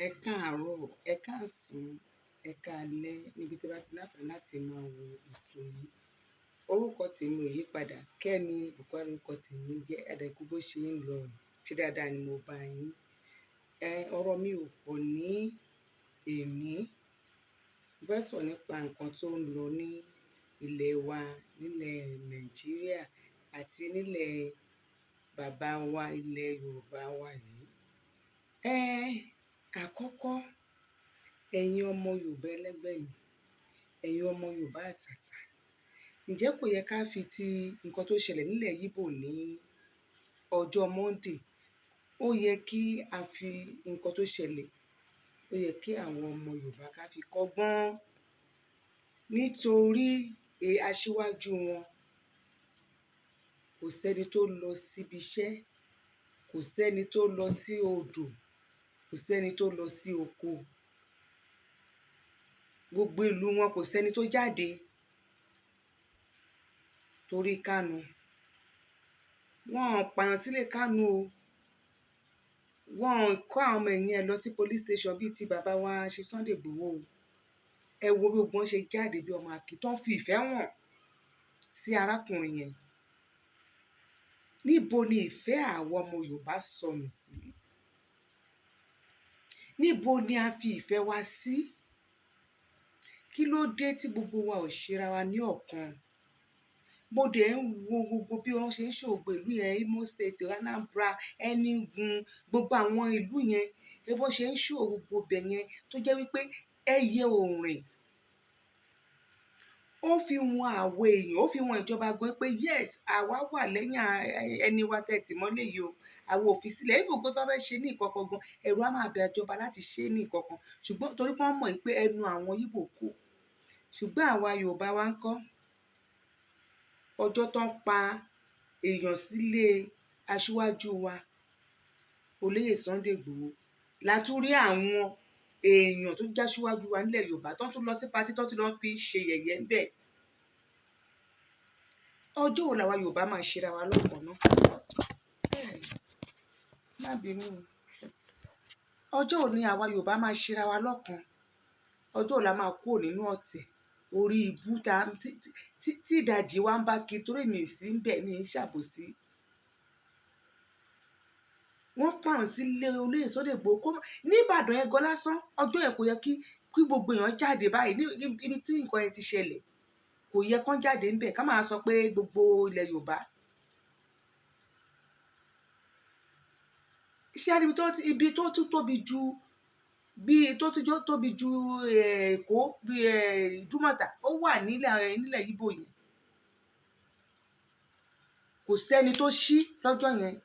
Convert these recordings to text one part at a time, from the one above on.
Ẹ káàárọ̀, ẹ̀ káàsán, ẹ̀ káalẹ́ níbi tí ẹ bá ti láǹfààní láti máa wo ètò yìí. Orúkọ tèmi ò yípadà, Kẹ́mi Bùkọ́lá lórúkọ tèmi ń jẹ́. Ẹ dẹ̀ kú bó ṣe ń lọ, ṣé dáadáa ni mo bá yín. Ọ̀rọ̀ mi ò pọ̀ ní èní. Mo fẹ́ sọ̀rọ̀ nípa nǹkan tó ń lọ ní ilẹ̀ wa, nílẹ̀ Nàìjíríà àti nílẹ̀ bàbá wa, ilẹ̀ Yorùbá wa yìí. Àkọ́kọ́, ẹ̀yin ọmọ Yorùbá ẹlẹ́gbẹ́ mi, ẹ̀yin ọmọ Yorùbá àtàtà, ǹjẹ́ kò yẹ ká fi ti nǹkan tó ṣẹlẹ̀ nílẹ̀ Íbò ní ọjọ́ Monday? Ó yẹ kí a fi nǹkan tó ṣẹlẹ̀, ó yẹ kí àwọn ọmọ Yorùbá ká fi kọ́gbọ́n. Nítorí aṣíwájú wọn, kò sẹ́ni tó lọ síbi iṣẹ́, kò sẹ́ni tó lọ sí odò, kò sẹ́ni tó lọ sí oko. Gbogbo ìlú wọn kò sẹ́ni tó jáde torí Kanu. Wọ́n ò pààyàn sílé Kanu o. Wọ́n ò kó àwọn ọmọ ẹ̀yìn ẹ lọ sí police station bíi ti bàbá wa Chief Sunday Igboho o. Ẹ wo bí gbogbo wọn ṣe jáde bí ọmọ akin tó ń fi ìfẹ́ hàn sí arákùnrin yẹn. Níbo ni ìfẹ́ àwọn ọmọ Yorùbá sọnù sí? Níbo ni a fi ìfẹ́ wa sí? Kí ló dé tí gbogbo wa ò ṣe ra wa ní ọ̀kan? Mo dẹ̀ ń wo gbogbo bí wọ́n ṣe ń ṣògo ìlú yẹn, Imo State, Anambra, Enugu, gbogbo àwọn ìlú yẹn, bí wọ́n ṣe ń ṣò gbogbo ibẹ̀ yẹn tó jẹ́ wípé ẹyẹ ò rìn. Ó fi wọn àwọ èèyàn, ó fi wọn ìjọba gan pé yes, àwa wà lẹ́yìn ẹni wa tẹ́ tì mọ́lé yìí o. Àwa ò fi sílẹ̀. Even nǹkan tó fẹ́ ṣe ní ìkọ̀kọ̀ gan, ẹ̀rù á máa bẹ ìjọba láti ṣe ní ìkọ̀kọ̀. Ṣùgbọ́n torí pé wọ́n mọ̀ pé ẹnu àwọn Íbò kò. Ṣùgbọ́n àwa Yorùbá wa ń kọ́. Ọjọ́ tó ń pa èèyàn sílé aṣíwájú wa, Olóyè Sunday Igboho, la tún rí àwọn èèyàn tó jẹ́ aṣíwájú wa nílẹ̀ Yorùbá tó tún lọ sí party tó tún lọ fi ṣe yẹ̀yẹ́ ńbẹ̀. Ọjọ́ wo làwa Yorùbá máa ṣe ra wa lọ́kan náà? Má bínú o. Ọjọ́ wo ni àwa Yorùbá máa ṣe ra wa lọ́kan? Ọjọ́ wo la máa kúrò nínú ọ̀tẹ̀, orí ibú ta tí ìdajì wa ń bá kiri torí èmi sì ń bẹ̀ mí ń ṣàbòsí. Wọ́n pààrọ̀ sílé Olóyè Sunday Igboho kó ní Ìbàdàn yẹn gan lásán. Ọjọ́ yẹn kò yẹ kí gbogbo èèyàn jáde báyìí ní ibi tí nǹkan yẹn ti ṣẹlẹ̀. Kò yẹ kán jáde ńbẹ̀ ká máa sọ pé gbogbo ilẹ̀ Yorùbá. Ṣé ẹ rí ibi tó tún tóbi ju bí tó tún jó tóbi ju Èkó bí Ìdúmọ̀tà ó wà nílẹ̀ Íbò yẹn. Kò sẹ́ni tó ṣí lọ́jọ́ yẹn.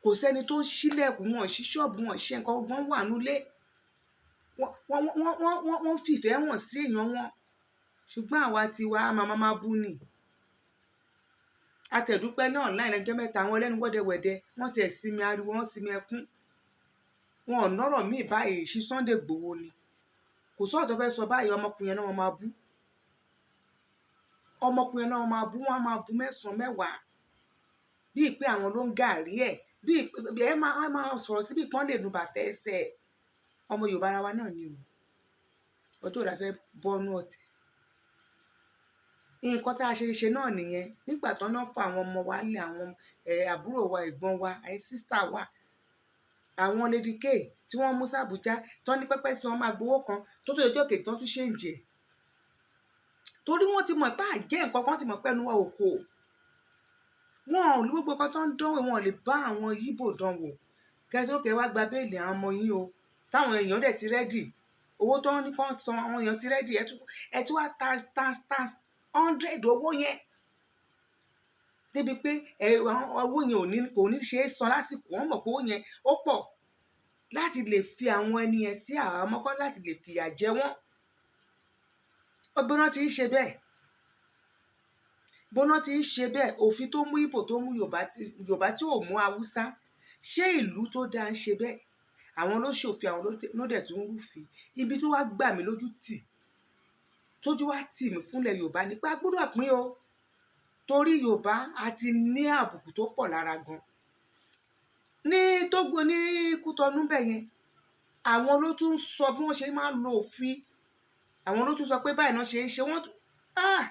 Kò sẹ́ni tó ṣílẹ̀kùn, wọn ṣí ṣọ́ọ̀bù, wọn ṣe nǹkan, wọ́n wà nílé. Wọ́n fi ìfẹ́ hàn sí èèyàn wọn. Ṣùgbọ́n àwa tiwa, a máa máa bú ni. A tẹ̀dúpẹ́ náà láì lẹ́jọ́ mẹ́ta àwọn ẹlẹ́nu wẹ́dẹwẹ̀dẹ, wọ́n ti ẹ̀ sinmi ariwo, wọ́n sinmi ẹkún. Wọn ò nọ́rọ̀ míì báyìí, Chief Sunday Igboho ni. Kò sọ̀rọ̀ tó fẹ́ sọ báyìí, ọmọkùnrin yẹn náà wọ́n máa bú. Ọmọkùnrin yẹn náà wọ́n máa bú, wọ́n á máa bú mẹ́sàn-án mẹ́wàá. Bíi pé àwọn ló ń gààrí ẹ̀, bíi pé ẹ máa sọ̀rọ̀ síbí kan lè nu bàtà ẹsẹ̀. Ọmọ Yorùbá ara wa náà ni o. Ọjọ́ wo la fẹ́ bọ́ nú ọ̀tẹ̀? Nǹkan tí a ṣe ṣe náà nìyẹn. Nígbà tó ń fa àwọn ọmọ wa lé àwọn àbúrò wa, ẹ̀gbọ́n wa, àti sister wa, àwọn Lady K tí wọ́n mú sí Abuja, tó ní pẹ́pẹ́ sí wọn máa gbowó kan, tó tó ọjọ́ kejì tó tún change ẹ̀. Torí wọ́n ti mọ̀ pé àjẹ́ nǹkan kan, ti mọ̀ pé ẹnu wa ò kò. Wọn ò ní gbogbo nǹkan tó ń dánwò, wọn ò lè bá àwọn Íbò dánwò. Kẹ́sì ókè wá gba bail àwọn ọmọ yín o. Táwọn èèyàn dẹ̀ ti ready. Owó tó ń ní kí wọ́n san, àwọn èèyàn ti ready. Ẹ tún wá times times times hundred owó yẹn. Débi pé owó yẹn kò ní ṣe é san lásìkò. Wọ́n mọ̀ pé owó yẹn ó pọ̀ láti lè fi àwọn ẹni yẹn sí àhámọ́ kọ́ láti lè fìyà jẹ wọ́n. Ọgbọ́n náà ti ń ṣe bẹ́ẹ̀. Bọ́ná ti ń ṣe bẹ́ẹ̀, òfin tó mú Íbò tó mú Yorùbá tí Yorùbá tí ò mú Haúsá. Ṣé ìlú tó dáa ń ṣe bẹ́ẹ̀? Àwọn ló ṣòfin, àwọn ló dẹ̀ tún ń rúfin. Ibi tó wá gbà mí lójú tì, tójú wá tì mí fúnlẹ̀ Yorùbá ní pé a gbọdọ̀ pín o. Torí Yorùbá a ti ní àbùkù tó pọ̀ lára gan. Ní Tógò ní Kútọ̀nù bẹ́ẹ̀ yẹn, Àwọn ló tún sọ bí wọ́n ṣe máa ń lo òfin. Àwọn ló tún sọ pé báyìí náà ṣe ń ṣe wọ́n. Ah,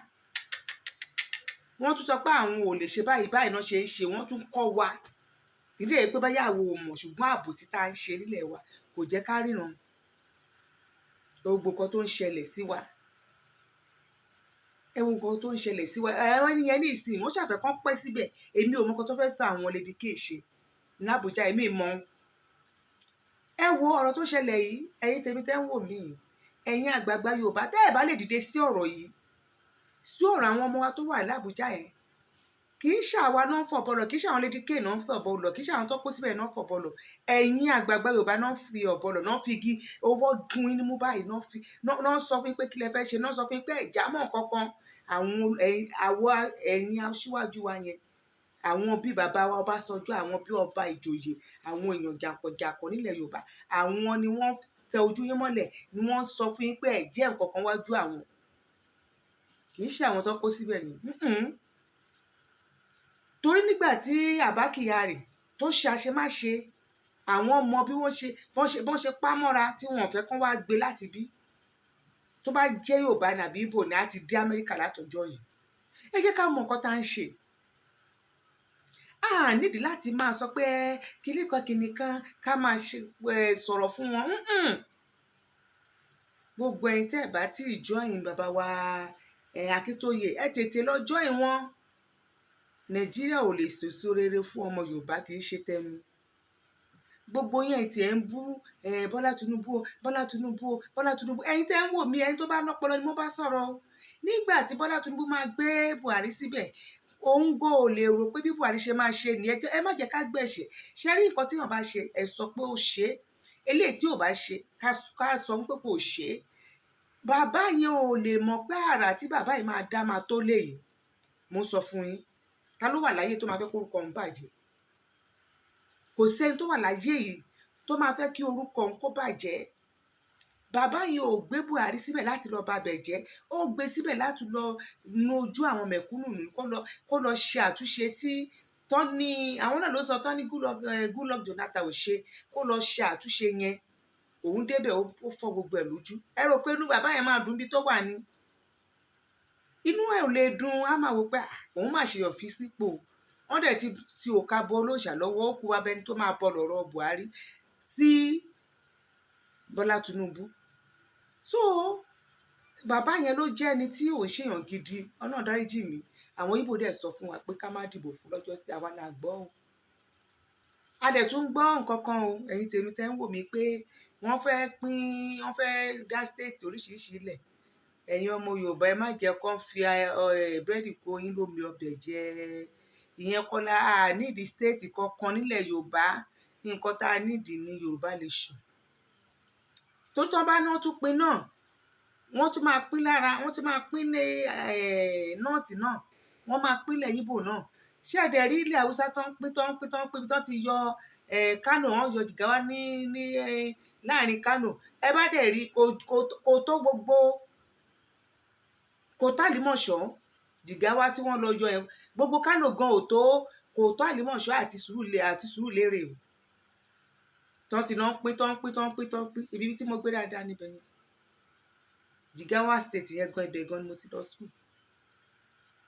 wọ́n tún sọ pé àwọn ò lè ṣe báyìí, báyìí náà ṣe ń ṣe. Wọ́n tún kọ́ wa ìdí èyí pé báyà wo ò mọ̀, ṣùgbọ́n àbòsí tá à ń ṣe nílẹ̀ wa kò jẹ́ ká ríran gbogbo nǹkan tó ń ṣẹlẹ̀ sí wa. Ẹ wo nǹkan tó ń ṣẹlẹ̀ sí wa. Ẹ wọ́n ní yẹn ní ìsìn, wọ́n ṣàfẹ́ kán pẹ́ síbẹ̀. Èmi ò mọ nǹkan tó fẹ́ fẹ́ àwọn Lady K ṣe ní Àbújá, èmi mọ̀. Ẹ wo ọ̀rọ̀ tó ṣẹlẹ̀ yìí. Ẹ̀yin tèmi tẹ́ ń wò mí yìí, ẹ̀yin àgbààgbà Yorùbá, tẹ́ ẹ̀ bá lè dìde sí ọ̀rọ̀ yìí, sí ọ̀rọ̀ àwọn ọmọ wa tó wà lábújá yẹn, kì í ṣàwa náà ń fọ̀bọ lọ, kì í ṣe àwọn Lady K náà ń fọ̀bọ lọ, kì í ṣe àwọn tó kó síbẹ̀ náà ń fọ̀bọ lọ. Ẹ̀yin àgbààgbà Yorùbá náà ń fi ọ̀bọ lọ, náà ń fi igi ọwọ́ gún yín nímú báyìí, náà fi náà ń sọ fún yín pé kí lẹ fẹ́ ṣe, náà sọ fún yín pé ẹ̀já mọ̀ kankan. Àwọn ẹ̀yin, àwa ẹ̀yin aṣíwájú wa yẹn, àwọn bíi bàbá wa Ọbásanjọ́, àwọn bíi ọba, ìjòyè, àwọn èèyàn jàǹkànjàǹkàn nílẹ̀ Yorùbá, àwọn ni wọ́n tẹ ojú yín mọ́lẹ̀, ni wọ́n sọ fún yín pé ẹ̀ jẹ́ nǹkan kan wájú àwọn. Kì í ṣe àwọn tó kó síbẹ̀ yẹn. Torí nígbà tí Abba Kyari tó ṣe àṣemáṣe, àwọn mọ bí wọ́n ṣe pa mọ́ra tí wọ́n ò fẹ́ kán wá gbé láti bí. Tó bá jẹ́ Yorùbá ní àbí Ìgbò ni, á ti dé Amẹ́ríkà látọjọ́ yìí. Ẹ jẹ́ ká mọ nǹkan tá à ń ṣe. A nídìí láti máa sọ pé kinní kan kinní kan, ká máa ṣe sọ̀rọ̀ fún wọn. Gbogbo ẹ̀yin tẹ́ ẹ̀ bá tí ì join bàbá wa Akíntóyè, ẹ tètè lọ join wọn. Nàìjíríà ò lè sèso rere fún ọmọ Yorùbá, kì í ṣe tẹnu gbogbo yẹn tí ẹ ń bú Bọ́lá Tinubu o, Bọ́lá Tinubu o, Bọ́lá Tinubu. Ẹ̀yin tẹ́ ń wò mí, ẹni tó bá lọ́pọlọ ni mo bá sọ̀rọ̀ o. Nígbà tí Bọ́lá Tinubu máa gbé Buhari síbẹ̀, òun go ò lè rò pé bí Buhari ṣe máa ṣe nìyẹn. Ẹ má jẹ́ ká gbẹ̀ṣẹ̀ ṣe rí. Nǹkan tí èèyàn bá ṣe, ẹ sọ pé ó ṣe é. Eléyìí tí ò bá ṣe, ká sọ pé kò ṣe é. Bàbá yẹn ò lè mọ̀ pé àrà tí bàbá yìí máa dá máa tó léyìí. Mo sọ fún yín, ta ló wà láyé tó máa fẹ́ kórúkọ òun bàjẹ́? Kò sẹ́ni tó wà láyé yìí tó máa fẹ́ kí orúkọ òun kó bàjẹ́. Bàbá yẹn ò gbé Buhari síbẹ̀ láti lọ babẹ̀ jẹ́. Ó gbé síbẹ̀ láti lọ nu ojú àwọn mẹ̀kúnnù nù, kó lọ ṣe àtúnṣe tí tọ́ ní àwọn náà ló sọ tọ́ ní Goodluck Jonathan ò ṣe, kó lọ ṣe àtúnṣe yẹn. Òun débẹ̀, ó fọ́ gbogbo ẹ̀ lójú. Ẹ rò pé inú bàbá yẹn máa dùn bí tó wà ní? Inú ẹ̀ ò lè dùn. Á máa wò pé, "Ah, òun máa ṣe ọ̀fi sípò." Wọ́n dẹ̀ ti ti òka bọ olóòṣà lọ́wọ́. Ó kú abẹni tó máa bọ lọ́rọ̀ Buhari sí Bọ́lá Tinubu. So bàbá yẹn ló jẹ́ ẹni tí ò ń ṣèyàn gidi. Ọlọ́run dáríjì mí. Àwọn Ìgbò dẹ̀ sọ fún wa pé ká má dìbò fún lọ́jọ́ sí. Àwa la gbọ́ o. A dẹ̀ tún gbọ́ nǹkan kan o, ẹ̀yin tèmi tẹ́ ń wò mí, pé wọ́n fẹ́ pín, wọ́n fẹ́ dá state oríṣiríṣi lẹ̀. Ẹ̀yin ọmọ Yorùbá, ẹ má jẹ́ kán fi búrẹ́dì kó yín lómi ọbẹ̀ jẹ. Ìyẹn kọ́ la a nídìí. State kankan nílẹ̀ Yorùbá, nǹkan tá a nídìí ní Yorùbá nation. Torí tí wọ́n bá ní wọ́n tún pín náà, wọ́n tún máa pín lára, wọ́n tún máa pín ní North náà, wọ́n máa pín ilẹ̀ Íbò náà. Ṣé ẹ dẹ̀ rí ilẹ̀ Haúsá tó ń pín, tó ń pín, tó ń pín, tó ti yọ Kánò, wọ́n yọ Jìgáwá ní láàrin Kánò. Ẹ bá dẹ̀ rí, kò tó gbogbo, kò tó Àlímọ̀ṣọ́. Jìgáwá tí wọ́n lọ yọ ẹ̀, gbogbo Kánò gan ò tó, kò tó Àlímọ̀ṣọ́ àti Sùúrùlérè o. Tó ti lọ ń pín, tó ń pín, tó ń pín, tó ń pín. Ibi tí mo gbé dáadáa níbẹ̀ yẹn, Jigawa State yẹn gan, ibẹ̀ gan ni mo ti lọ school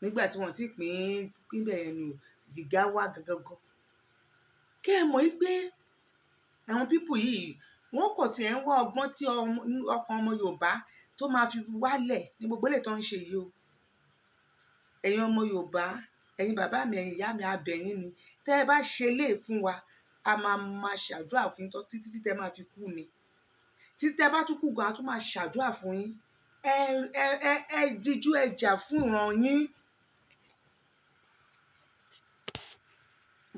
nígbà tí wọ́n ti pín pín bẹ̀ yẹn ni o. Jigawa gangan gan. Kẹ́ ẹ mọ̀ wípé àwọn people yìí, wọ́n kò tiẹ̀ ń wá ọgbọ́n tí ọkàn ọmọ Yorùbá tó máa fi wálẹ̀ ní gbogbo eléyìí tó ń ṣe yìí o. Ẹ̀yin ọmọ Yorùbá, ẹ̀yin bàbá mi, ẹ̀yin ìyá mi, a bẹ̀ yín ni. Tẹ́ ẹ bá ṣe léè fún wa, a máa máa ṣàdúrà fún yín títí tí tẹ́ máa fi kú ni. Títí tẹ́ bá tún kú gan, a tún máa ṣàdúrà fún yín. Ẹ díjú, ẹ jà fún ìran yín.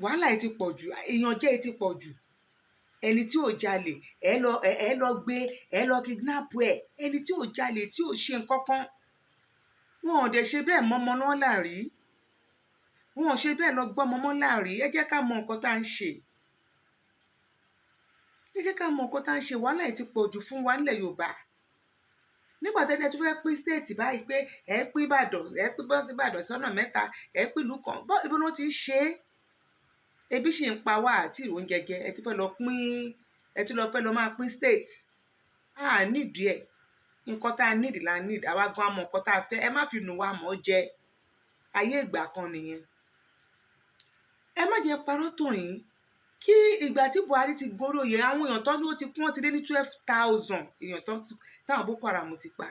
Wàhálà yìí ti pọ̀ jù, ìyànjẹ yìí ti pọ̀ jù. Ẹni tí ò jalè, ẹ lọ gbé, ẹ lọ kidnap ẹ. Ẹni tí ò jalè, tí ò ṣe nǹkan kan, wọn ò dẹ̀ ṣe bẹ́ẹ̀ mọ́mọ́ náà láàrí, wọn ò ṣe bẹ́ẹ̀ lọ gbọ́mọ mọ́ láàrí. Ẹ jẹ́ ká mọ nǹkan tá à ń ṣe. Ẹ jẹ́ ká mọ nǹkan tá à ń ṣe. Wàhálà yìí ti pọ̀ jù fún wa nílẹ̀ Yorùbá. Nígbà tẹ́lẹ̀ tó fẹ́ pín state báyìí, pé ẹ pín Ìbàdàn, ẹ pín Ìbàdàn sọ́nà mẹ́ta, ẹ pín ìlú kan bọ́, ibo ni wọ́n ti ń ṣe é? Ebi sì ń pa wá àti ìrò oúnjẹ jẹ. Ẹ ti fẹ́ lọ pín. Ẹ tún lọ fẹ́ lọ máa pín state. A nídìí ẹ̀. Nǹkan tá a need la need. Àwa gan mọ̀ nǹkan tá a fẹ́. Ẹ má fi nù wá mọ́ jẹ. Ayé ìgbà kan nìyẹn. Ẹ má jẹ́ parọ́ tàn yín. Kí ìgbà tí Buhari ti gorí oyè, àwọn èèyàn tán ló ti kú, wọ́n ti lé ní 12,000 èèyàn tán táwọn Boko Haram ti pa.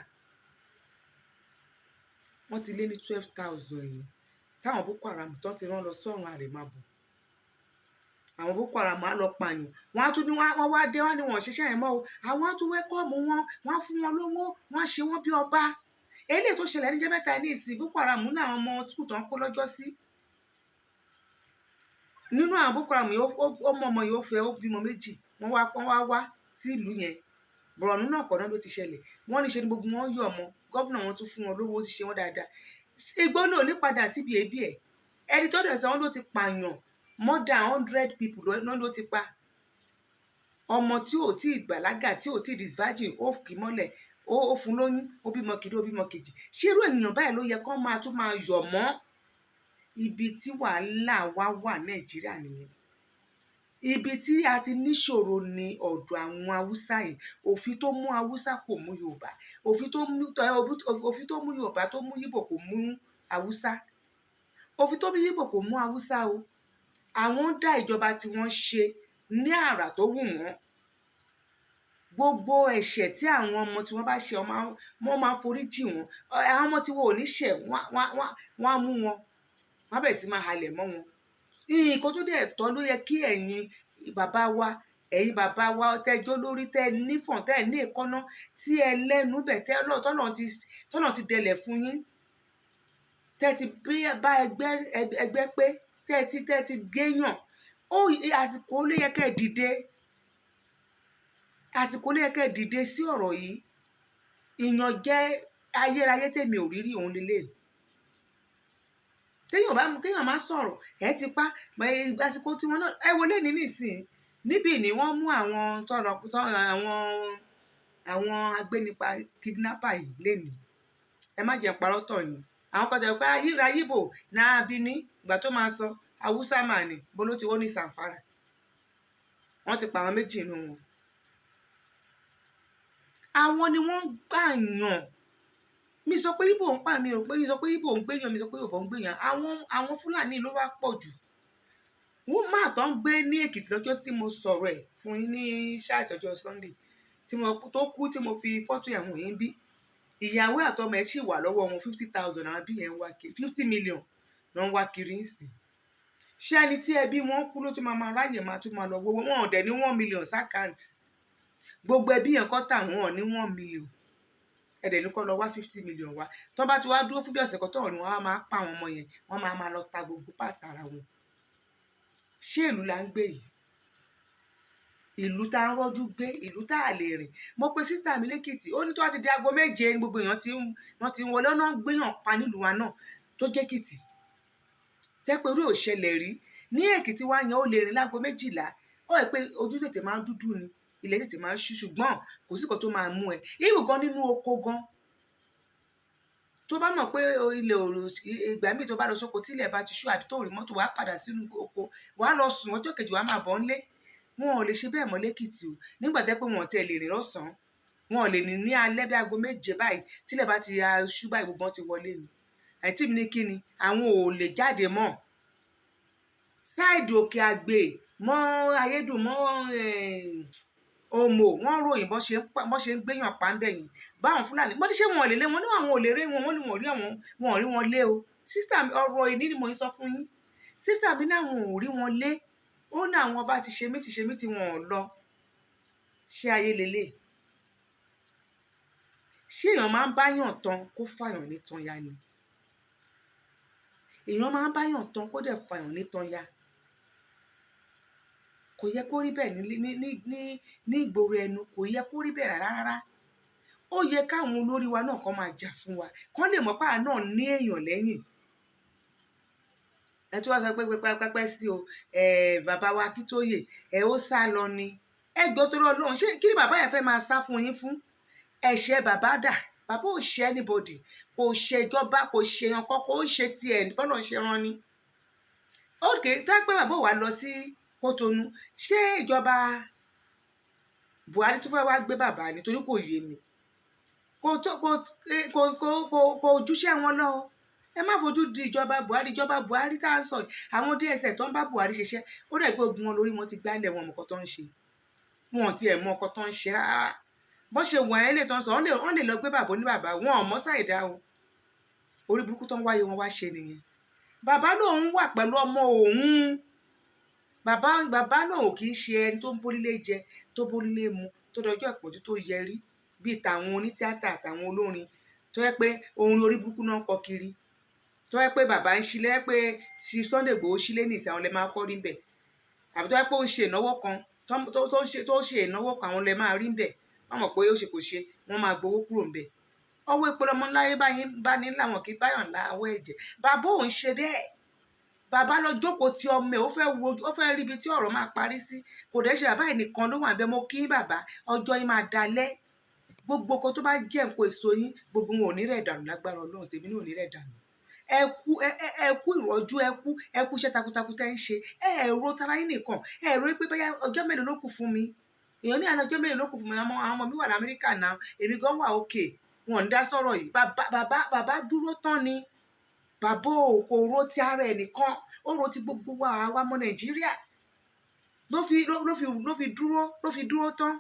Wọ́n ti lé ní 12,000 èèyàn táwọn Boko Haram tán ti rán lọ sọ́run àrèmábọ̀. Àwọn Boko Haram á lọ pààyàn, wọ́n á tún ní wọ́n wá dé, wọ́n á ní wọn ò ṣiṣẹ́ yẹn mọ́ o. Àwọn á tún welcome wọn, wọ́n á fún wọn lówó, wọ́n á ṣe wọ́n bí ọba. Eléyìí tó ṣẹlẹ̀ níjọ́ mẹ́ta ní ìsìn, Boko Haram ní àwọn ọmọ school tó ń kó lọ́jọ́ sí nínú àwọn Boko Haram yìí, ó mú ọmọ yìí, ó fẹ́, ó bímọ méjì. Wọ́n wá sí ìlú yẹn. Borno náà kọ́ náà ló ti ṣẹlẹ̀. Wọ́n ní ṣe ni gbogbo wọn yọ̀ mọ́ gómìnà wọn, tún fún wọn lówó, ó ti ṣe wọ́n dáadáa. Igbó náà ò ní padà síbi èébì ẹ̀. Ẹni tó dẹ̀ sọ, wọ́n ló ti pààyàn more than 100 people náà ló ti pa. Ọmọ tí ò tí ì bàlágà, tí ò tí ì disvirgin, ó kì í mọ́lẹ̀, ó fún lóyún, ó bímọ kìíní, ó bímọ kejì. Ṣé irú èèyàn báyìí ló yẹ kó máa tún máa yọ̀ mọ́? Ibi tí wàhálà wa wà Nàìjíríà nìyẹn. Ibi tí a ti níṣòro ní ọ̀dọ̀ àwọn Haúsá yìí. Òfin tó mú Haúsá kò mú Yorùbá. Òfin tó mú Yorùbá, tó mú Yíbò, kò mú Haúsá. Òfin tó mú Yíbò kò mú Haúsá o. Àwọn ń dá ìjọba tí wọ́n ṣe ní àrà tó wù wọ́n. Gbogbo ẹ̀ṣẹ̀ tí àwọn ọmọ tí wọ́n bá ṣe, wọ́n máa forí jì wọ́n. Àwọn ọmọ tí wọn ò ní ṣẹ̀, wọ́n á mú wọn, wọ́n á bẹ̀rẹ̀ sí máa halẹ̀ mọ́ wọn. Nǹkan tó dẹ̀ tọ́ ló yẹ kí ẹ̀yin bàbá wa, ẹ̀yin bàbá wa tẹ́jọ́ lórí, tẹ́ nífọ̀n, tẹ́ ní èékánná, tí ẹ lẹ́nu bẹ̀, tẹ́ tọ́lọ̀ ti dẹlẹ̀ fún yín, tẹ́ ti bá ẹgbẹ́ ẹgbẹ́ pé tẹ́ ti géyàn ó. Àsìkò ló yẹ kẹ́ ẹ dìde. Àsìkò ló yẹ kẹ́ ẹ dìde sí ọ̀rọ̀ yìí. Ìyànjẹ ayérayé tèmi ò rí rí òun lélẹ̀. Téèyàn bá kéèyàn má sọ̀rọ̀, ẹ ti pa àsìkò tiwọn náà. Ẹ wọlé ní nísìnyí níbí ni wọ́n mú àwọn tọrọ àwọn agbénipa, kidnapper yìí lénìí. Ẹ má jẹ́ parọ́ tọ̀ yín. Àwọn kan tẹ̀ pé ayíra yíbò náà bí ní ìgbà tó máa sọ Haúsá mà ní bó ló ti wọ́n ní Zamfara. Wọ́n ti pa àwọn méjì nínú wọn. Àwọn ni wọ́n ń gbàyàn. Mi sọ pé Ìgbò ń pa mi ò pé mi sọ pé Ìgbò ń gbéyàn, mi sọ pé Yorùbá ń gbéyàn. Àwọn Fúlàní ló wá pọ̀ jù. Wọ́n máa tán ń gbé ní Èkìtì lọ́jọ́ tí mo sọ̀rọ̀ ẹ̀ fún yín ní ṣáàtì ọjọ́ Sunday tí mo tó kú, tí mo fi fọ́tò ẹ̀wọ̀n yín bí ìyàwó àtọmọ ẹ̀ sì wà lọ́wọ́ wọn. 50,000 àwọn bí yẹn ń wá kiri, 50 million ló ń wá kiri ń sìn. Ṣé ẹni tí ẹbí wọn kú ló tún máa máa ráyè máa tún máa lọ wọ́wọ́ wọn? Ò dẹ̀ ní 1 million s'account. Gbogbo ẹbí yẹn kọ́ tà wọ́n ò ní 1 million. Ẹ̀dẹ̀ ní kọ́ lọ wá 50 million wá. Tó bá ti wá dúró fún bí ọ̀sẹ̀ kan tó rìn, wọ́n á máa pa àwọn ọmọ yẹn, wọ́n máa máa lọ ta gbogbo pàtà ara wọn. Ṣé ìlú là ń gbé yìí? Ìlú tá ń rọ́jú gbé, ìlú tá a lè rìn. Mo pe sister mi lẹ́kìtì, ó ní tó bá ti di aago 7 ní gbogbo èèyàn tí wọ́n ti ń wọlé ọ̀nà gbéyàn pa nílùú wa náà tó jẹ́ Èkìtì. Tẹ́ pé orí ò ṣẹlẹ̀ rí ní Èkìtì wa yẹn, ó lè rìn láago 12. Ó yẹ pé ojú tètè máa ń dúdú ni, ilẹ̀ tètè máa ń ṣú, ṣùgbọ́n kò sí nǹkan tó máa mú ẹ ibù gan nínú oko gan. Tó bá mọ̀ pé ilẹ̀ òrò, ìgbà míì tó bá lọ sóko, tí ilẹ̀ bá ti ṣú àbí tó rí mọ́tò, wàá padà sínú oko, wàá lọ sùn. Ọjọ́ kejì, wàá máa bọ̀ ńlé. Wọn ò lè ṣe bẹ́ẹ̀ mọ́ lẹ́kìtì o. Nígbà tẹ́ pé wọn ò tiẹ̀ lè rìn lọ́sàn-án, wọn ò lè rìn ní alẹ́ bí aago 7 báyìí, tílẹ̀ bá ti ṣú báyìí, gbogbo wọn ti wọlé ni. Àǹtí mi ní kí ni àwọn ò lè jáde mọ́. Side Òkè Àgbè mọ́ Ayédùn mọ́ Òmò, wọ́n ròyìn bọ́n ṣe ń gbéyàn pa ń bẹ̀ yẹn báwọn Fúlàní. Mo ní ṣé wọn ò lè lé wọn? Ní àwọn ò lè rí wọn. Wọ́n ní wọn ò rí àwọn, wọn ò rí wọn lé o. Sister mi, ọ̀rọ̀ ìní ni mo ń sọ fún yín. Sister mi ní àwọn ò rí wọn lé. Ó ní àwọn ọba ti ṣe mí, ti ṣe mí tí wọn ò lọ. Ṣé ayé lélẹ̀? Ṣé èèyàn máa ń báyàn tán kó fàyàn ní tán ya ni? Èèyàn máa ń báyàn tán kó dẹ̀ fàyàn ní tán ya. Kò yẹ kó rí bẹ́ẹ̀ ní ìgboro ẹnu. Kò yẹ kó rí bẹ́ẹ̀ rárá rárá. Ó yẹ káwọn olórí wa náà kàn máa jà fún wa, kán lè mọ̀ pé àwa náà ní èèyàn lẹ́yìn. Ẹ tún wá sọ pé pẹpẹ sí o. Ẹ bàbá wa Akíntóyè, ẹ ó sá lọ ni. Ẹ gbọ́, torí Ọlọ́run, ṣé kí ni bàbá yẹn fẹ́ máa sá fún yín fún? Ẹ̀ṣẹ̀ bàbá dà? Bàbá ò ṣe anybody, kò ṣe ìjọba, kò ṣe èèyàn kan, kò ṣe tiẹ̀ bọ́lá ṣe rán ni. Ok, tó pé bàbá ò wá lọ sí Kótónú, ṣé ìjọba Buhari tún fẹ́ wá gbé bàbá nítorí kò yé mi. Kò tó kò kò kò kò kò ojúṣe wọn lọ o. Ẹ má fojú di ìjọba Buhari. Ìjọba Buhari tá à ń sọ yìí, àwọn DSS tó ń bá Buhari ṣiṣẹ́, ó dẹ̀ pé ogun wọn lórí wọn ti gbálẹ̀. Wọn mọ̀ nǹkan tó ń ṣe, wọn ò tiẹ̀ mọ nǹkan tó ń ṣe rárá. Bó ṣe wọ̀n ẹ́ lè tán sọ, wọ́n lè lọ gbé bàbá ní bàbá wọn ò mọ́ ṣàìdá o. Orí burúkú tó ń wáyé wọn wá ṣe nìyẹn. Bàbá lòun wà pẹ̀lú ọmọ òun. Bàbá lòun kì í ṣe ẹni tó ń bórílé jẹ, tó bórílé mu, tó dọjọ́ ìpọ́njú tó yẹrí bíi tàwọn onítíátà àtàwọn olórin tó yẹ pé orin orí burúkú náà ń kọ kiri, tó yẹ pé bàbá ń ṣílẹ̀ pé ṣi Sunday Igboho sílé ní ìsìn, àwọn lè máa kọ́ rí bẹ̀, àbí tó yẹ pé ó ń ṣe ìnáwó kan, tó ń ṣe ìnáwó kan, àwọn lè máa rí bẹ̀. Wọ́n mọ̀ pé ó ṣe kò ṣe, wọ́n máa gbowó kúrò ńbẹ̀. Ọwọ́ epo lọmọ láyé báyìí bá ní láwọn kì í báyàn láwọ́ ẹ̀jẹ̀. Bàbá òun ṣe bẹ́ẹ̀. Bàbá lọ jókòó ti ọmọ ẹ̀, ó fẹ́ wo, ó fẹ́ rí ibi tí ọ̀rọ̀ máa parí sí. Kò dẹ́ ṣe bàbá yìí nìkan ló wà níbẹ̀. Mo kí bàbá, ọjọ́ yín máa dalẹ̀. Gbogbo nǹkan tó bá jẹ́ nǹkan èso yín, gbogbo wọn ò ní rẹ̀ dànù lágbára Ọlọ́run. Tèmi náà ò ní rẹ̀ dànù. Ẹ kú, ẹ kú ìrọ́jú, ẹ kú iṣẹ́ takuntakun tẹ́ ń ṣe. Ẹ ẹ ro tara yín nìkan, ẹ ro pé bóyá ọjọ́ mélòó ló kù fún mi. Èèyàn ní àná, ọjọ́ mélòó ló kù fún mi? Àwọn ọmọ mi wà lamẹ́ríkà náà, èmi gan wà òkè, wọn ò ní dá sọ̀rọ̀ yìí. Bàbá dúró tán ni. Bàbá ò kò ro ti ara ẹ̀ nìkan, ó ro ti gbogbo wa, àwa ọmọ Nàìjíríà, ló fi dúró tán.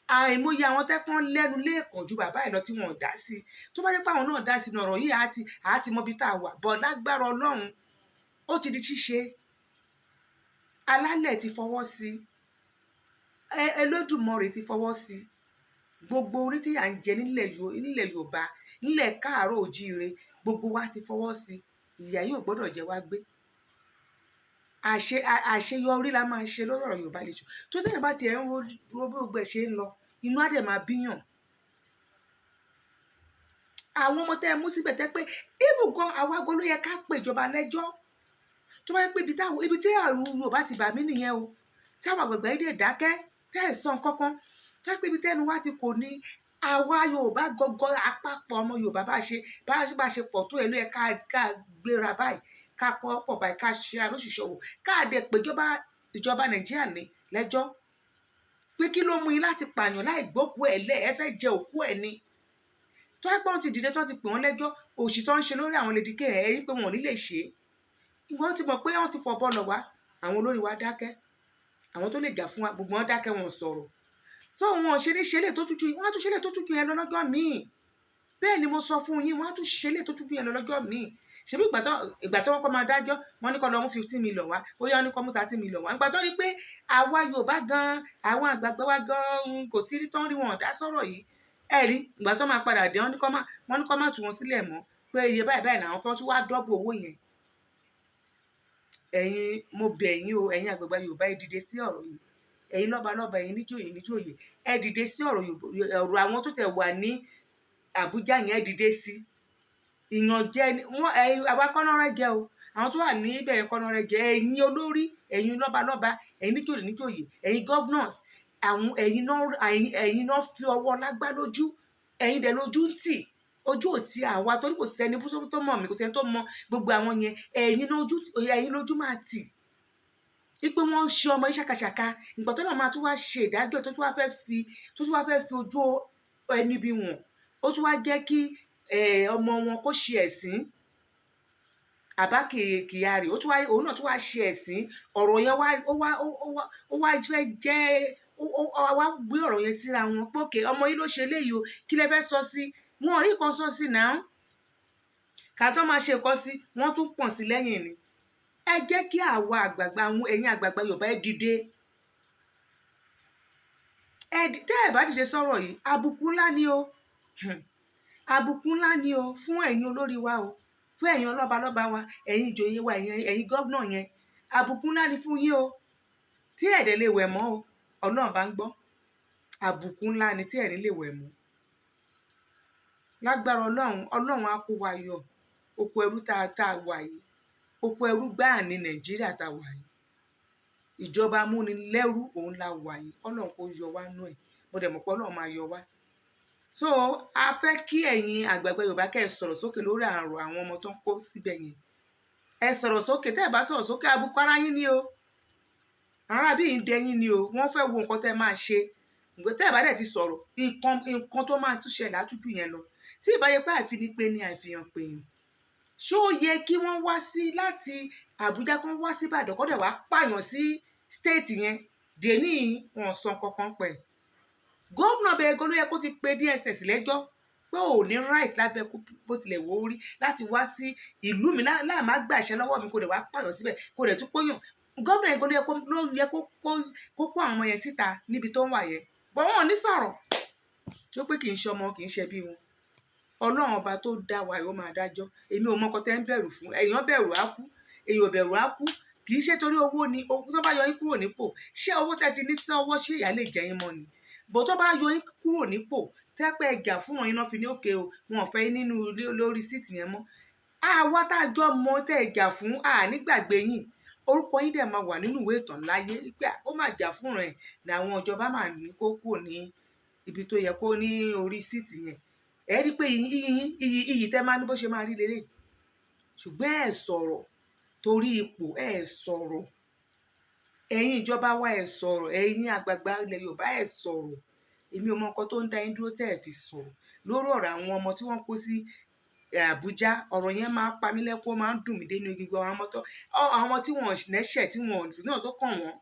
Àìmọye àwọn tẹ́pọ́n lẹ́nu lẹ́ẹ̀kan ju bàbá ẹ̀ lọ tí wọn ò dá sí. Tó bá jẹ́ pé àwọn náà dá sí ní ọ̀rọ̀ yìí, àá ti mọ ibi tá a wà bọ̀. Lágbára Ọlọ́run, ó ti di ṣíṣe. Alálẹ̀ ti fọwọ́ sí ẹ, Olódùmarè ti fọwọ́ sí. Gbogbo orí tí à ń jẹ nílẹ̀ Yorùbá, nílẹ̀ káàárọ̀ òjíire, gbogbo wa ti fọwọ́ sí. Ìyà yóò gbọ́dọ̀ jẹ wá gbé. Àṣeyọrí la máa ṣe lórí ọ̀rọ̀ Yorùbá Nation. Tó tẹ́yìn bá tiẹ̀ ń ro ro bí gbogbo ẹ̀ ṣe ń lọ, inú á dẹ̀ máa bíyàn. Àwọn ọmọ tẹ́ ẹ mú síbẹ̀, tẹ́ pé even gan, àwa gan ló yẹ ká pè ìjọba lẹ́jọ́. Tó bá yẹ pé ibi tí àrùn Yorùbá ti bà mí nìyẹn o, tí àwọn àgbàgbà yìí dẹ̀ dákẹ́, tẹ́ ẹ̀ sọ nǹkan kan, tó yẹ pé ibi tẹ́nu wá ti kò ní àwa Yorùbá gọgọ, àpapọ̀ ọmọ Yorùbá, bá ṣe pọ̀ tó ẹ̀, ló yẹ ká gbéra báyìí, ká pọ̀ pọ̀ báyìí, ká ṣe alóṣìṣẹ́ wò, ká dẹ̀ pé ìjọba Nàìjíríà ní lẹ́jọ́ pé kí ló mú yín láti pààyàn láì gbókùú ẹ̀ lẹ̀? Ẹ fẹ́ jẹ òkú ẹ̀ ni. Tó ẹ pé wọ́n ti dìde, tó ti pè wọ́n lẹ́jọ́, òṣì tó ń ṣe lórí àwọn Lady K, ẹ̀ rí pé wọn ò ní lè ṣe é. Wọ́n ti mọ̀ pé wọ́n ti fọ̀ bọ́ọ̀lù wá. Àwọn olórí wa dákẹ́, àwọn tó lè jà fún wa, gbogbo wọn dákẹ́, wọn ò sọ̀rọ̀. So wọn ò ṣe ní ṣe lè tó tútù, wọ́n á tún ṣe lè tó tútù yẹn lọ lọ́jọ́ míì. Bẹ́ẹ̀ ni mo sọ fún yín, wọ́n á tún ṣe lè tó tútù yẹn lọ lọ́jọ́ míì. Ṣebí ìgbà tó wọ́n kọ́ máa dájọ́, wọ́n ní kó lọ mú 15 million wá, ó yá, wọ́n ní kó mú 30 million wá. Ìgbà tó rí pé àwa Yorùbá gan, àwọn àgbààgbà wa gan kò sí rí tán rí, wọn ò dá sọ̀rọ̀ yìí. Ẹ rí ìgbà tó máa padà dé, wọ́n ní kó má tú wọn sílẹ̀ mọ́, pé iye báyìí báyìí làwọn fẹ́, tún wá double owó yẹn. Ẹ̀yin, mo bẹ̀ yín o, ẹ̀yin àgbààgbà Yorùbá, ẹ dìde sí ọ̀rọ̀ yìí. Ẹ̀yin lọ́balọ́ba, ẹ̀yin níjòyè níjòyè, ẹ dìde sí ọ̀rọ̀ Yorùbá, ọ̀rọ̀ àwọn tó tẹ̀ wà ní Àbújá yẹn, ẹ dìde sí. Ìyànjẹ ni wọ́n. Ẹ àwa kọ́nà rẹ jẹ o, àwọn tó wà níbẹ̀ yẹn kọ́nà rẹ jẹ. Ẹ̀yin olórí, ẹ̀yin lọ́balọ́ba, ẹ̀yin níjòyè níjòyè, ẹ̀yin governors, àwọn ẹ̀yin náà fi ọwọ́ lágbá lójú, ẹ̀yin dẹ̀ lójú ń tì. Ojú ò ti àwa torí kò sẹ́ni tó mọ̀ mí, kò sẹ́ni tó mọ gbogbo àwọn yẹn. Ẹ̀yin lójú, ẹ̀yin lójú máa tì wípé wọ́n ń ṣe ọmọ yín ṣàkàṣàkà. Ìgbà tó náà máa tún wá ṣe ìdájọ́, tó tún wá fẹ́ fi ojú ẹni bí wọn, ó tún wá jẹ́ kí ọmọ wọn kó ṣe ẹ̀sín. Àbá Kyari, ó tún wá, òun náà tún wá ṣe ẹ̀sín. Ọ̀rọ̀ yẹn wá ó wá fẹ́ jẹ́ ó wá gbé ọ̀rọ̀ yẹn síra wọn pé òkè ọmọ yìí ló ṣe eléyìí o, kí lẹ fẹ́ sọ sí? Wọn ò rí nǹkan sọ sí náà. Ká tó máa ṣe nǹkan sí, wọ́n tún pọ̀n sí lẹ́yìn ni. Ẹ jẹ́ kí àwa àgbààgbà, àwọn ẹ̀yin àgbààgbà Yorùbá, ẹ dìde. Tẹ́ ẹ bá dìde sọ̀rọ̀ yìí, àbùkù ńlá ni o. Àbùkù ńlá ni o fún ẹ̀yin olórí wa o, fún ẹ̀yin ọlọ́balọ́ba wa, ẹ̀yin ìjòyè wa, ẹ̀yin governor yẹn. Àbùkù ńlá ni fún yín o, tí ẹ̀dẹ̀ lè wẹ̀ mọ́ o. Ọlọ́run bá ń gbọ́, àbùkù ńlá ni tí ẹ̀ ní lè wẹ̀ mọ́. Lágbára Ọlọ́run, Ọlọ́run á kó wa yọ oko ẹrú tá a wà yìí. Oko ẹrú gbáà ní Nàìjíríà tá a wà yìí. Ìjọba amúnilẹ́rú òun la wà yìí. Ọlọ́run kó yọ wá nú ẹ̀. Mo dẹ̀ mọ̀ pé Ọlọ́run máa yọ wá. So a fẹ́ kí ẹ̀yin àgbààgbà Yorùbá kẹ́ ẹ sọ̀rọ̀ sókè lórí àrùn àwọn ọmọ tó ń kó síbẹ̀ yẹn. Ẹ sọ̀rọ̀ sókè. Tẹ́ ẹ bá sọ̀rọ̀ sókè, àbùkù ara yín ni o. Ará bí ń dẹyìn ni o. Wọ́n fẹ́ wo nǹkan tẹ́ máa ṣe. Ǹgbẹ́ tẹ́ ẹ̀ bá dẹ̀ ti sọ̀rọ̀, nǹkan tó máa tún ṣẹlẹ̀ á tún jù yẹn lọ. Tí ì bá yẹ pé àìfini pe ni àìfihàn pèèyàn, ṣé ó yẹ kí wọ́n wá sí láti Àbújá, kí wọ́n wá sí Ìbàdàn, kó dẹ̀ wá pààyàn sí state yẹn? Dèní wọn sọ kankan pẹ̀. Gómìnà bẹ́ẹ̀ gan ló yẹ kó ti pe DSS lẹ́jọ́ pé ò ní right lábẹ́ bó tilẹ̀ wò ó rí láti wá sí ìlú mi láì má gbàṣẹ lọ́wọ́ mi, kó dẹ̀ wá pààyàn síbẹ̀, kó dẹ̀ tún kóyàn. Gómìnà yẹn gan ló yẹ kó kó àwọn ọmọ yẹn síta níbi tó ń wà yẹn, bọ́ wọn ò ní sọ̀rọ̀ tó pé kì í ṣe ọmọ, kì í ṣe bí wọn. Ọlọ́run Ọba tó dá wa yóò máa dájọ́. Èmi ò mọ ọkọ tẹ́ ń bẹ̀rù fún. Èèyàn bẹ̀rù á kú, èèyàn ò bẹ̀rù á kú. Kì í ṣe torí owó ni. Tó bá yọ yín kúrò nípò, ṣé owó tẹ́ ti ní sí ọwọ́, ṣé ìyá lè jẹ yín mọ́ ni? Bó tó bá yọ yín kúrò nípò, tẹ́pẹ́ ẹ̀gà fún wọn, iná fi ní òkè o, wọn ò fẹ́ yín nínú lórí seat yẹn mọ́. Àwa tá a jọ mọ tẹ́ ẹ jà fún, à nígbàgbé yín. Orúkọ yín dẹ̀ máa wà nínú ìwé ìtàn láyé pé ó máa jà fún rẹ̀ ní àwọn ìjọba máa ní kó kúrò ní ibi tó yẹ kó ní orí seat yẹn. Ẹ rí i pé iyì iyì iyì tẹ́ máa ní bó ṣe máa rí lélẹ̀. Ṣùgbọ́n ẹ sọ̀rọ̀ torí ipò, ẹ sọ̀rọ̀. Ẹ̀yin ìjọba wa, ẹ sọ̀rọ̀. Ẹ̀yin àgbààgbà ilẹ̀ Yorùbá, ẹ sọ̀rọ̀. Èmi ò mọ nǹkan tó ń dá yín dúró tẹ́ ẹ fi sọ̀rọ̀ lórí ọ̀rọ̀ àwọn ọmọ tí wọ́n kó sí Àbújá. Ọ̀rọ̀ yẹn máa ń pa mí lẹ́kún, ó máa ń dùn mí dénú egungun. Àwọn ọmọ tí wọ́n lẹ́ṣẹ̀, tí wọ́n náà tó kàn wọ́n.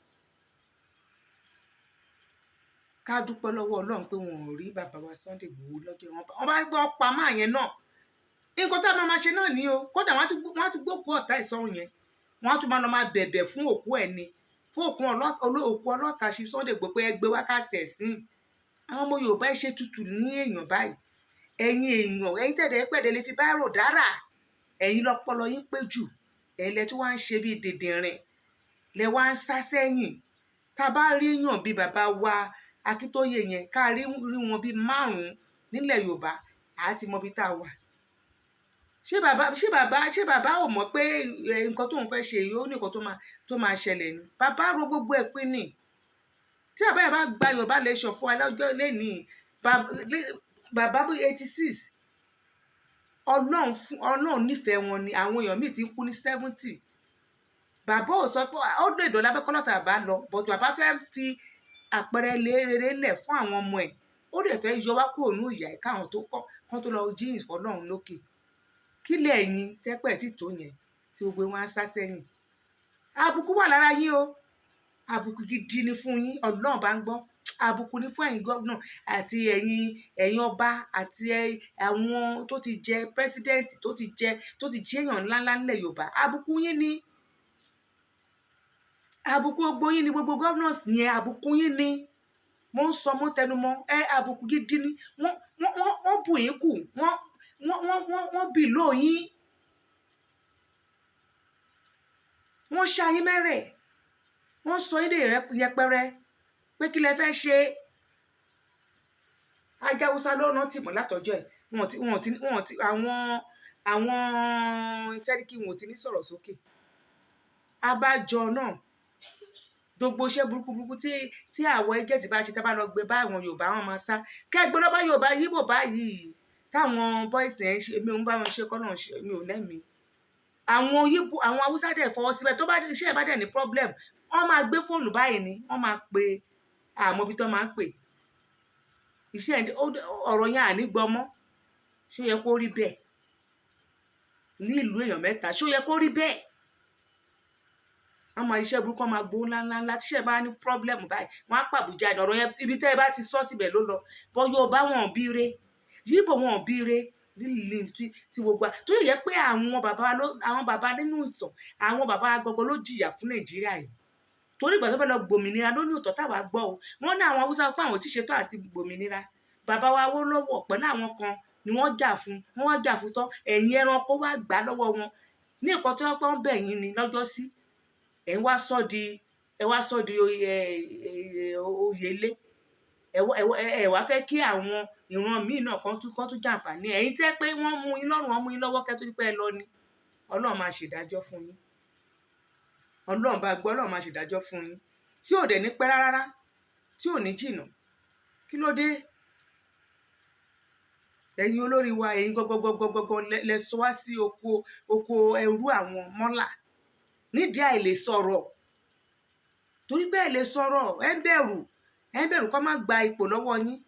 Ká dúpẹ́ lọ́wọ́ Ọlọ́run pé wọn ò rí bàbá wa Sunday Igboho lọ́jọ́ wọn. Wọ́n bá gbọ́ pa máa yẹn náà, nǹkan tá a máa ṣe náà ní o. Kódà wọ́n á tún gbókùú ọ̀tá ìsọ̀hún yẹn, wọ́n á tún máa lọ máa bẹ̀bẹ̀ fún òkú ẹ̀ ni, fún òkú ọlọ́ta ṣe Sunday Igboho pé ẹ gbé wákàtí ẹ̀sìn. Àwọn ọmọ Yorùbá, ẹ ṣe tutù ní èèyàn báyìí. Ẹ̀yin èèyàn, ẹ̀yin tẹ̀dẹ̀ pẹ̀dẹ̀ lè fi báírò dára, ẹ̀yin lọ́pọlọ yín pé jù. Ẹ̀yin lẹ tí wọ́n ń ṣe bíi dìndìnrìn, lẹ wá ń sá sẹ́yìn. Tá a bá rí èèyàn bíi bàbá wa Akíntóyè yẹn, ká rí wọn bíi márùn-ún nílẹ̀ Yorùbá, àá ti mọ ibi tá a wà. Ṣé bàbá ò mọ̀ pé nǹkan tóun fẹ́ ṣe yìí, ó ní nǹkan tó máa ṣẹlẹ̀ ni? Bàbá ro gbogbo ẹ̀ pín ní. Tí bàbá yẹn bá gba Yorùbá nation fún wa lọ́jọ́ lẹ́nìí, bàbá bí 86, Ọlọ́run fún, Ọlọ́run nífẹ̀ẹ́ wọn ni. Àwọn èèyàn míì ti ń kú ní 70. Bàbá ò sọ pé ó lè dọ̀la pé kọ́lọ́tà bá lọ, but bàbá fẹ́ fi àpẹẹrẹ rere lẹ̀ fún àwọn ọmọ ẹ̀. Ó dẹ̀ fẹ́ yọ wá kúrò ní ìyà ẹ̀ káwọn tó kọ́ kán tó lọ jíyìn fọlọ́run lókè. Kí lẹ̀ ẹ̀yin tẹ́pẹ́ tí tó yẹn tí gbogbo wọn á sá sẹ́yìn? Àbùkù wà lára yín o. Àbùkù gidi ni fún yín. Ọlọ́run bá ń gbọ́, àbùkù ni fún ẹ̀yin gómìnà àti ẹ̀yin ọba àti àwọn tó ti jẹ president, tó ti jẹ́ èèyàn ńláńlá nílẹ̀ Yorùbá. Àbùkù yín ni. Àbùkù gbogbo yín ni, gbogbo governors yẹn, àbùkù yín ni. Mo ń sọ, mo ń tẹnu mọ́ ẹ, àbùkù gidi ni. Wọ́n bù yín kù, wọ́n bì lóò yín, wọ́n ṣá yín mẹ́rẹ̀, wọ́n sọ yín dè yẹpẹrẹ pé kí lẹ fẹ́ ṣe. Ajá Haúsá lọ́nà tì mọ́ látọjọ́ ẹ̀. Wọ́n ti àwọn Sẹ́ríkì wọn ò ti ní sọ̀rọ̀ sókè. Abájọ náà, gbogbo iṣẹ́ burúkú burúkú tí àwọn agent bá ṣe, tá bá lọ gbé bá àwọn Yorùbá, wọn máa sá. Kẹ́gbẹ́ lọ́ bá Yorùbá yíbò báyìí táwọn boys yẹn ń ṣe, èmi ò ń bá wọn ṣe kọ́ náà ṣe, mi ò lẹ́mìí. Àwọn yíbò, àwọn Haúsá dẹ̀ fọwọ́ síbẹ̀. Tó bá iṣẹ́ ẹ̀ bá dẹ̀ ní problem, wọ́n máa gbé fóònù báyìí ni wọ́n máa pe, àmọ́ ibi tó máa ń pè iṣẹ́ ọ̀rọ̀ yẹn àní gbọ́ mọ́. Ṣó yẹ kó rí bẹ́ẹ̀ ní ìlú èèyàn mẹ́ta? Ṣó yẹ kó rí bẹ́ẹ̀? Wọ́n máa iṣẹ́ burúkú, wọ́n máa gbowó ńláńlá ńlá. Tíṣẹ́ bá ní problem báyìí, wọ́n á pàbùjá ní ọ̀rọ̀ yẹn. Ibi tẹ́ ẹ bá ti sọ síbẹ̀ ló lọ. Bọ́ Yorùbá, wọn ò bíire. Yíbò, wọn ò bíire lílì tí gbogbo tó yẹ pé àwọn bàbá ló, àwọn bàbá nínú ìtàn, àwọn bàbá gbogbo ló jìyà fún Nàìjíríà yìí. Torí ìgbà tó fẹ́ lọ gbòmìnira ló ní òtọ́ táwa gbọ́ o. Wọ́n ní àwọn Haúsá pé àwọn ò tí ṣetán àti gbòmìnira. Bàbá wa Awólọ́wọ̀ pẹ̀lú àwọn kan ni wọ́n jà fún. Wọ́n wá jà fún tán, ẹ̀yin ẹranko wá gbà lọ́wọ́ wọn ní nǹkan tí wọ́n pọ́n bẹ̀ yín ni lọ́jọ́ sí. Ẹ̀ wá sọ di, ẹ wá sọ di oyè ilé. Ẹ wá fẹ́ kí àwọn ìran míì náà kán tún jàǹfààní. Ẹ̀yin tẹ́ pé wọ́n mú yín lọ́rùn, wọ́n mú yín lọ́wọ́ kẹ́ tó di pé ẹ lọ ni. Ọlọ́run máa ṣèdájọ́ fún yín. Ọlọ́run bá gbọ́, Ọlọ́run máa ṣèdájọ́ fún yín tí ò dẹ̀ ní pẹ́ rárá, tí ò ní jìnà. Kí ló dé? Ẹ̀yin olórí wa, ẹ̀yin gọgọgọgọgọ lẹ sọ wá sí oko ẹrú àwọn mọ́là nídìí àìlè sọ̀rọ̀. Torí bẹ́ẹ̀ lè sọ̀rọ̀, ẹ ń bẹ̀rù. Ẹ ń bẹ̀rù kó má gba ipò lọ́wọ́ yín.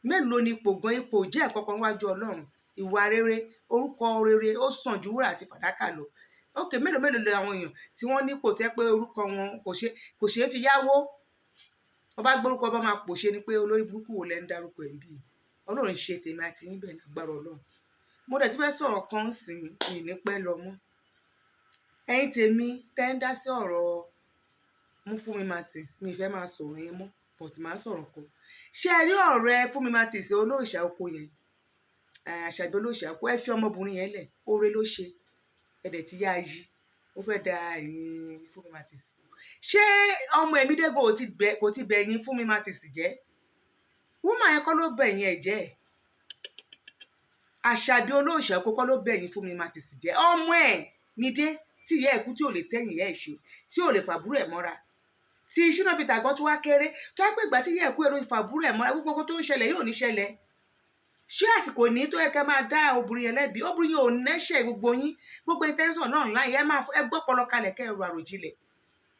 Mélòó ni ipò gan? Ipò jẹ́ nǹkan kan níwájú Ọlọ́run. Ìwà rere, orúkọ rere, ó sàn ju wúrà àti fàdákà lọ. Ok, mélòó mélòó ni àwọn èèyàn tí wọ́n nípò tẹ́ pé orúkọ wọn kò ṣe é fi yáwó? Wọ́n bá gbórúkọ bá máa pòṣe ni pé olórí burúkú wo lẹ ń dárúkọ ẹ̀ ń bí. Ọlọ́run ṣe tèmi àti yín bẹ́ẹ̀ lágbára Ọlọ́run. Mo dẹ̀ tún fẹ́ sọ̀rọ̀ kan sìn mí ní pẹ́ lọ mọ́. Ẹ̀yin tèmi tẹ́ ń dá sí ọ̀rọ̀ mú Fúnmi Martins, mi ì fẹ́ máa sọ̀rọ̀ yẹn mọ́, but màá sọ̀rọ̀ kan. Ṣé ẹ rí ọ̀rẹ́ Fúnmi Martins olóòṣà oko yẹn, Àṣàbí olóòṣà oko? Ẹ fi ọmọbìnrin yẹn lẹ̀, oore ló ṣe. Ẹ dẹ̀ ti yá yí, ó fẹ́ da ẹ̀yìn Fúnmi Martins. Ṣé ọmọ ẹ̀mí dẹ́gò kò ti bẹ̀yìn Fúnmi Martins jẹ́? Woman yẹn kọ́ ló bẹ̀yìn ẹ̀ jẹ́. Àṣàbí olóòṣà oko kọ́ ló bẹ̀yìn Fúnmi Martins jẹ́. Ọmọ ẹ̀ ní dé tí ìyá ẹ̀ kú, tí ò lè tẹ́yìn ìyá ẹ̀ ṣe, tí ò lè fàbúrò ẹ̀ mọ́ra, tí Ṣínà Peter gan tó wá kéré, tó wá pé ìgbà tí ìyá ẹ̀ kú, èrò ìfàbúrò ẹ̀ mọ́ra, gbogbo tó ń ṣẹlẹ̀ yóò ní ṣẹlẹ̀. Ṣé àsìkò ní tó yẹ ká máa dá obìnrin yẹn lẹ́bi? Obìnrin yẹn ò nẹ́ṣẹ̀. Gbogbo yín, gbogbo ìtẹ́sán náà láyé, ẹ máa ẹ gbọ́pọlọ kalẹ̀ kẹ́ ẹ rò àròjinlẹ̀.